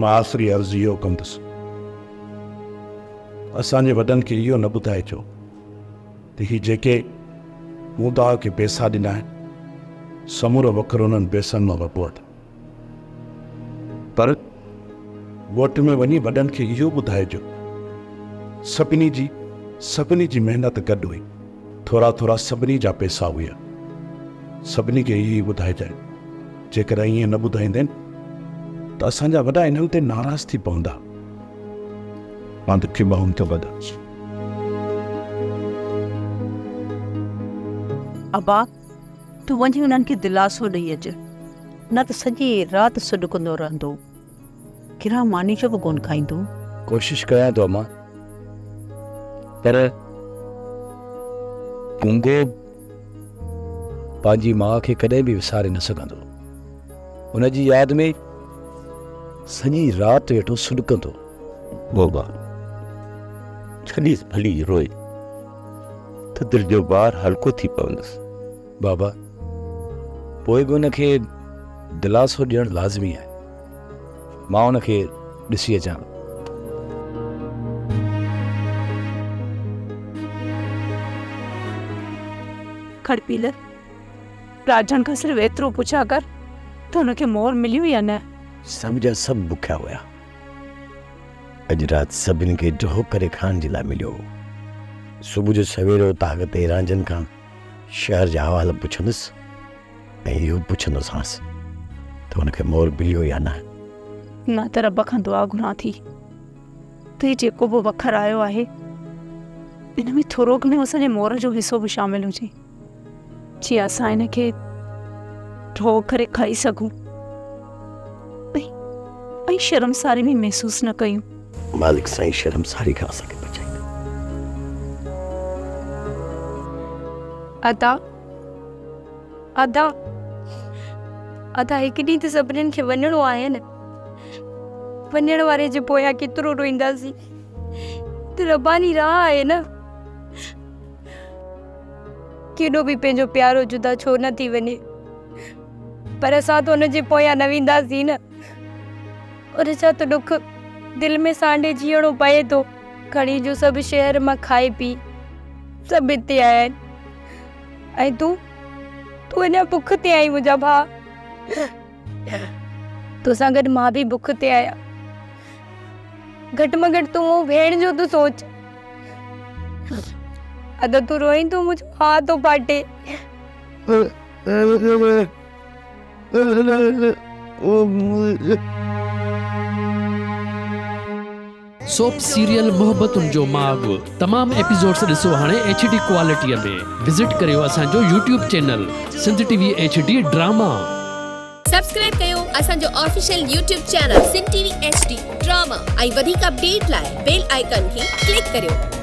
مان آخري عرض اهو ڪندس. اسان جي وڏن کي اهو نه ٻڌائجو ته هي جيڪي مون توهان کي پئسا ڏنا آهن، سمورو وکر انهن پئسن مان وٺو اٿم. پر ڳوٺ ۾ وڃي وڏن کي اهو ٻڌائجو، سڀني جي سڀني جي محنت گڏ هئي، ٿورا ٿورا سڀني جا پئسا هيا. سڀني کي اهو ئي ٻڌائجانء. جيڪڏهن ائين نه ٻڌائيندين ته اسان جا وڏا انهن تي ناراض ٿي پوندا. مان توکي ٻانهن ٿو ٻڌان. ابا، تون وڃي انهن کي دلاسو ڏئي اچ، نه ته سڄي رات سڏڪندو رهندو. گرهه ماني جو به ڪونه کائيندو. ڪوشش ڪيان ٿو امان، پر گونگو پنهنجي ماء کي ڪڏهن به وساري نه سگهندو. ان جي ياد ۾ سڄي رات ويٺو سڏڪندو. بابا، ڇڏيس ڀلي روئي ته دل جو بار هلڪو ٿي پوندس. بابا، پوء به ان کي دلاسو ڏيڻ لازمي آهي. مان ان کي ڏسي اچان. کڙپيل، راجڻ کان صرف ايترو پڇا ڪر ته هن کي مور مليون يا نه؟ سڀ جا سڀ بکيا هيا. اڄ رات سڀني کي ڍو ڪري کائڻ جي لاء مليو هو. صبح جو سوير اوطاق تي رانجهن کان شهر جا احوال پڇندس ۽ اهو پڇندوسانس ته هن کي مور مليو يا نه. مان ته رب کان دعا گهران ٿي ته هي جيڪو به وکر آيو آهي ان ۾ ٿورو گهڻو اسان جي مور جو حصو به شامل هجي جيئن اسان ان کي ڍو ڪري کائي سگهون ۽ شرمساري به محسوس نه ڪيون. مالڪ سائين شرمساري کان اسان کي بچائيندو. ادا ادا ادا هڪ ڏينهن ته سڀنين کي وڃڻو آهي نه وڃڻ واري جي پويان ڪيترو روئينداسين ته رباني راهه آهي نه ڪيڏو به پنهنجو پيارو جدا ڇو نه ٿي وڃي پر اسان ته ان جي پويان نه وينداسين نه ان جا ته ڏک دل ۾ سانڍي جيئڻو پئي ٿو کڻي جو سڀ شهر مان کائي پي سڀ هتي آيا آهن ۽ تون تون اڃا بک تي آهين منهنجا ڀاء توسان گڏ مان به بک تي آهيان گهٽ ۾ گهٽ تون مون ڀيڻ جو ته سوچ ادا تون روئين ٿو منهنجو هاء ٿو ڦاٽي. سوپ سيريل محبتن جو ماڳ تمام ايپيسوڊس ڏسو هاڻي ايڇ ڊي ڪوالٽي ۾ وزٽ ڪريو اسان جو YouTube channel Sindh T V H D drama. Subscribe ڪيو اسان جو official YouTube channel Sindh T V H D drama ۽ وڌيڪ اپڊيٽ لاء بيل آئيڪان کي ڪلڪ ڪريو.